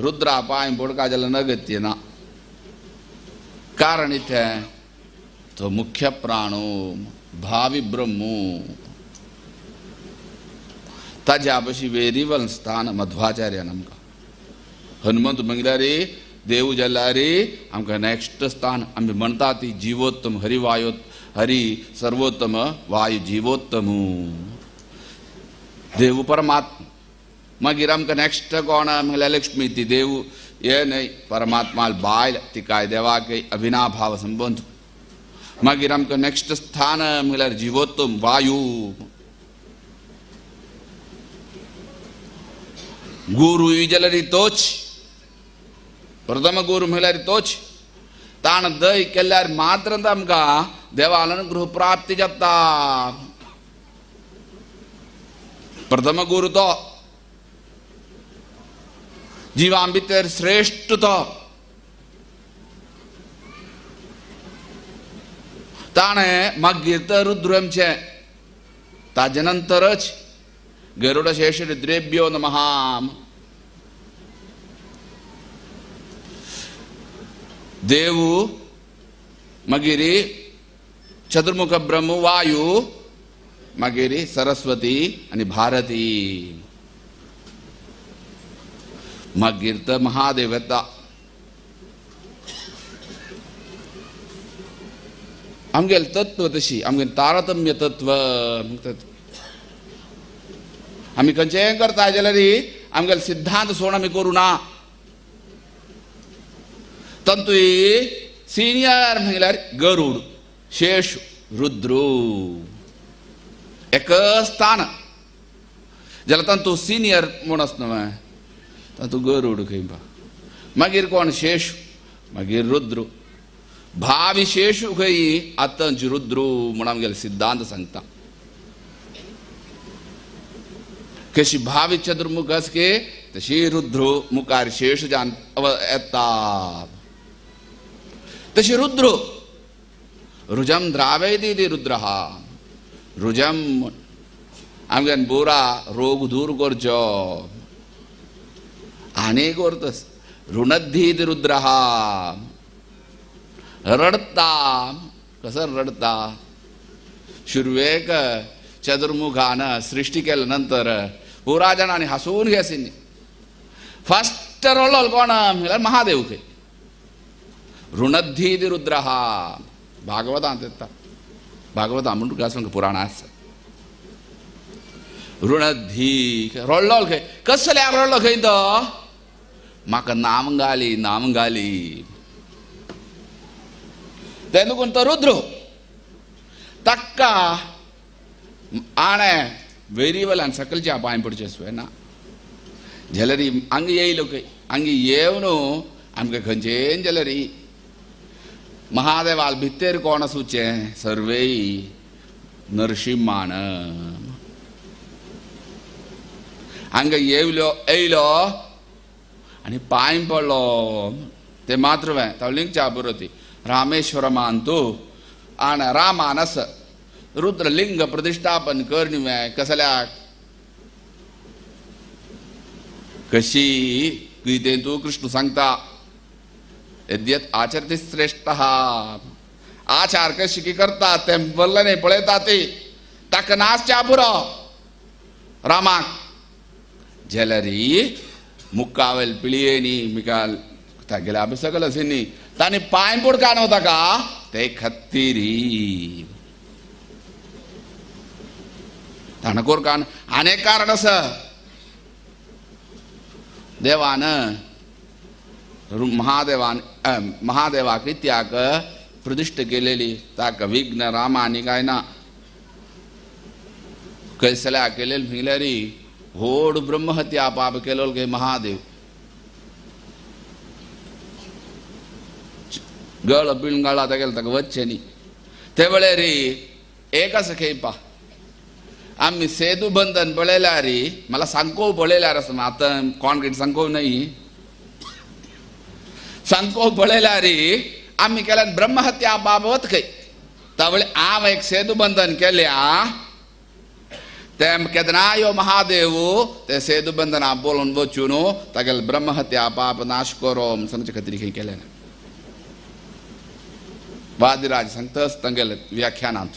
रुद्रा पांय बोडका जाल्यार नगत्य ना. कारण इथे तो मुख्य प्राणो भावी ब्रह्मो ताज्या पशी वेरीवल स्थान मध्वाचार्यान आमकां हनुमंत म्हणल्यार देव जाल्यार आमकां नेक्स्ट स्थान आमी म्हणटा ती जिवोत्तम हरिवायो हरि सर्वोत्तम वायु जिवोत्तम देव परमात्मा. मागीर आमकां नेक्स्ट कोण म्हणल्यार लक्ष्मी ती देव हे न्हय परमात्मा बायल तिकाय देवाक अविनाभाव संबंद. मागीर आमकां नेक्स्ट स्थान म्हणल्यार जिवोत्तम वायु. गुरु जाल्यार तोच प्रथम गुरु म्हणल्यार तोच ताण दय केल्यार मात्र आमकां देवान अनुग्रह प्राप्ती जाता. प्रथम गुरु तो जिवां भितर श्रेष्ठ तो ताणें मागीर तर रुद्र आमचें ताजे नंतरच गरुड शेष रुद्रेभ्यो नमः. देवू मागीर चतुर्मुख ब्रह्म वायु मागीर सरस्वती आनी भारती मागीर तर महादेव येता. आमगेलें तत्व तशी आमगेलें तारतम्य तत्व म्हणटात. आमी खंयचें करता जाल्यार आमगेले सिद्धांत सोड आमी करूं ना. तंतूय सिनियर म्हणल्यार गरुड शेष रुद्र एक स्थान जाल्यार तांतू सिनियर म्हूण आसना न्हय तातूंत गरुड खंय मागीर कोण शेष मागीर रुद्र भावी शेष खंय आतांच रुद्र म्हूण आमगेले सिद्धांत सांगता. कशी भावी चतुर्मुख आसके तशी रुद्र मुखार शेष जान येता तशी रुद्र रुजम द्रावयती ती रुद्र रुजम आमगे बोरा रोग दूर करचो आनी करतस ऋणद्धीत रुद्र रडता कसं रडता. सुरवेक चतुर्मुखान सृष्टी केल्या नंतर पुरा जाणांनी हासून घेसिनी फस्ट रडलो कोण म्हणल्यार महादेव खंय ऋणद्धीत रुद्र भागवतांत येता. भागवता म्हूण तुका पुराण आसा. ऋणद्धी रडलो खंय कसल्याक रडलो खंय तो म्हाका नाम घाली नाम घाली तेन्ना कोण तो रुद्र ताका आणें वेरीवल्यान सकलच्या पांय पडचें सुवें ना जाल्यार हांगा येयलो खंय हांगा येवन आमकां खंयचें जाल्यार महादेवाल भितर कोण आसूचें सर्वेय नरसिंहान हांगा येयलो येयलो आनी पांय पडलो ते मात्र तवलिंगच्या पुरती रामेश्वर मानतू आनी रामानस रुद्रलिंग प्रतिष्ठापन करणी कसल्याक कशी कितें तूं कृष्ण सांगता यद्यत आचरती श्रेष्ठ आचार कशी की करता तें बरलें न्ही पळयता ती ताका नाचच्या पुरो रामाक जाल्यार मुखावेल पिळयेनी मिकाल तागेले अभ्यास सगळे आशिल्ली तांणी पांय पुडका न्हू ताका ते खत्तीरी ताणें कोरकान आनी एक कारण आसा देवान महादेवान महादेवाक त्याक प्रतिष्ठा केलेली ताका विघ्न रामानी काय ना कैसल्या केलेली म्हणल्यार व्हड ब्रह्महत्या पाप केलो गे महादेव गळ पिळगाळा तागेले ताका वचचें न्ही ते वेळार एक आसा खेपा आमी सेतू बंधन पळयल्यार मला सांगको पळयल्यार आसा आतां कॉन्क्रीट सांगको न्हय सांगको पळयल्यार आमी केल्यार ब्रह्महत्या पाप वत खंय त्या वेळी हांव एक सेतू बंधन केल्या तेम केदनायो महादेव ते सेतु बंधना बोलून वचून तागेले ब्रह्महत्या पाप नाश करो म्हूण सांगचे खातीर खंय केलें ना. वादिराज सांगताच तांगेले व्याख्यानांत.